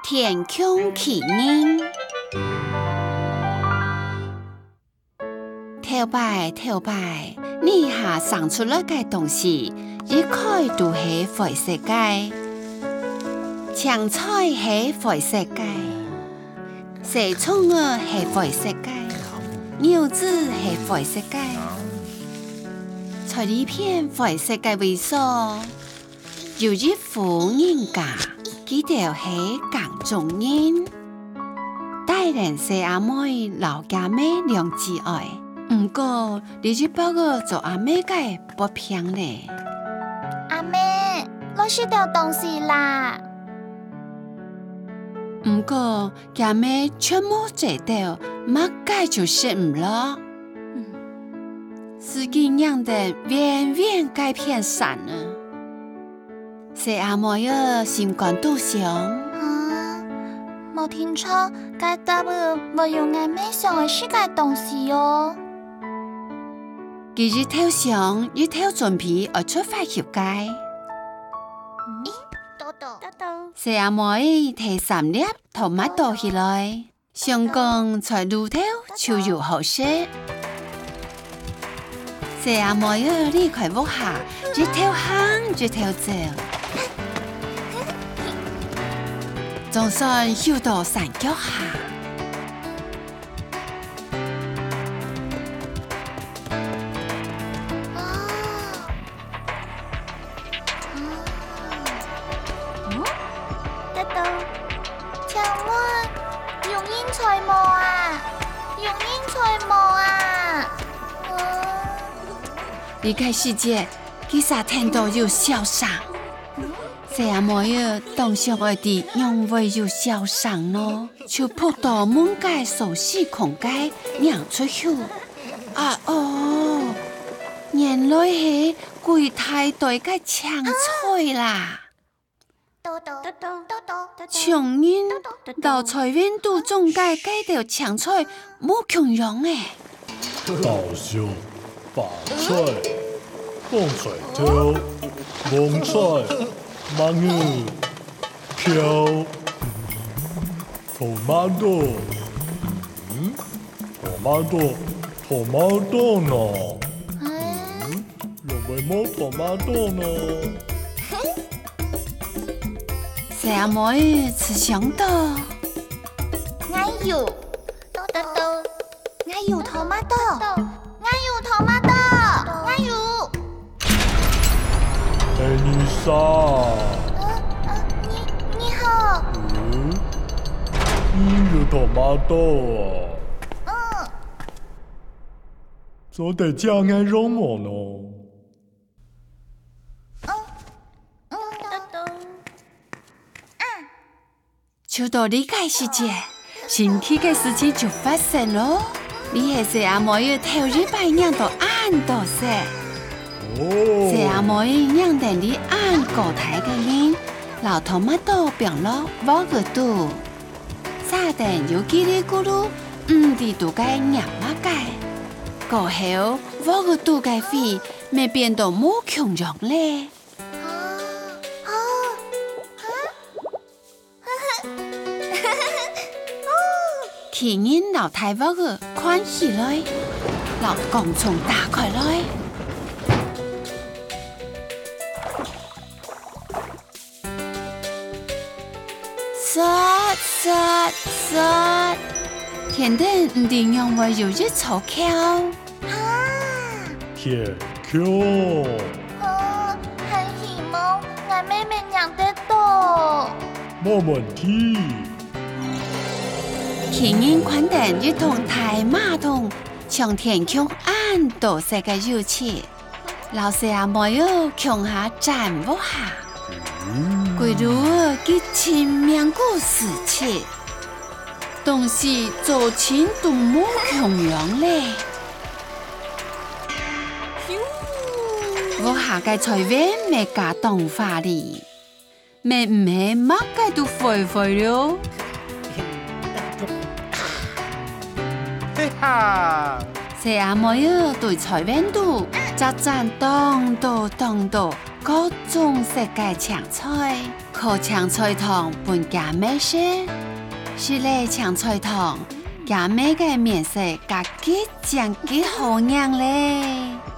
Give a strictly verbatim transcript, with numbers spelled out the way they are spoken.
天降奇人。頭擺，頭擺，這下生出來个東西，一概都係灰色个。青菜係灰色个， 細蔥仔係灰色个，柚子係灰色个。在這片灰色个位所，有一戶人家，佢兜係耕種人，帶等細阿妹摎厥姆兩姊哀。毋過，這一駁仔做阿姆个發病咧。阿姆，來食兜東西啦！毋過， 厥姆全無嘴兜，麼个就食毋落。自家䀴等遠遠該片山仔，細阿妹仔心肝肚想：啊，無定著，該搭仔會有𠊎姆想愛食个東西哦。佢一頭想，一頭準備愛出發去街。咦，豆豆，豆豆。細阿妹提三粒 tomato起來，想講在路頭就有好食。細阿妹仔離開屋下，一頭行一頭走，總算去到山腳下。 嗯？嗯？豆豆，請問有人在無啊？有人在無啊？嗯？這个時節，佢嗄聽到有笑聲。細阿妹仔當想愛知仰會有笑聲呢，就撲到門个鎖匙空个，䀴出去。 啊哦，原來係歸大袋个青菜啦！像人摎菜園肚種个該兜青菜無共樣欸。豆豉、白菜、紅菜頭、黃菜、木耳、茄、tomato。嗯？ Tomato，tomato呢？嗯，仰會無tomato呢？細阿妹就想到，𠊎有，豆豆，𠊎有tomato，𠊎有tomato，𠊎有。 Anissa。呃，呃，你，你好。嗯？你有tomato啊？嗯。做得借𠊎用無呢？嗯，嗯，嗯。啊。 就到這个時節，神奇个事情就發生囉。這係細阿妹仔頭一擺䀴到恁多色。哦。細阿妹仔䀴等這恁高大个人，摎tomato放落鑊仔肚，煠等又嘰哩咕嚕，毋知肚个䀴麼个。過後，鑊仔肚个水乜變到無共樣咧。啊，啊，啊。 奇人摎大鑊仔擐起來，摎鋼銃打開來。嗍，嗍，嗍！天頂毋知仰會有一座橋。 哈！鐵橋。哦，還希望𠊎姆乜䀴得到。無問題。奇人擐等一桶大馬桶，像天降恁多色个油漆，摎細阿妹仔共下摻屋下。歸路仔佢盡命牯使漆。 東西做親都無共樣咧。屋下个菜園乜加當華麗，乜毋係麼个都灰灰了。嘿哈！細阿妹仔對菜園肚摘攢當多當多，各種色个青菜，烤青菜湯分厥姆食。食了青菜湯，厥姆个面色加幾靚幾好䀴咧。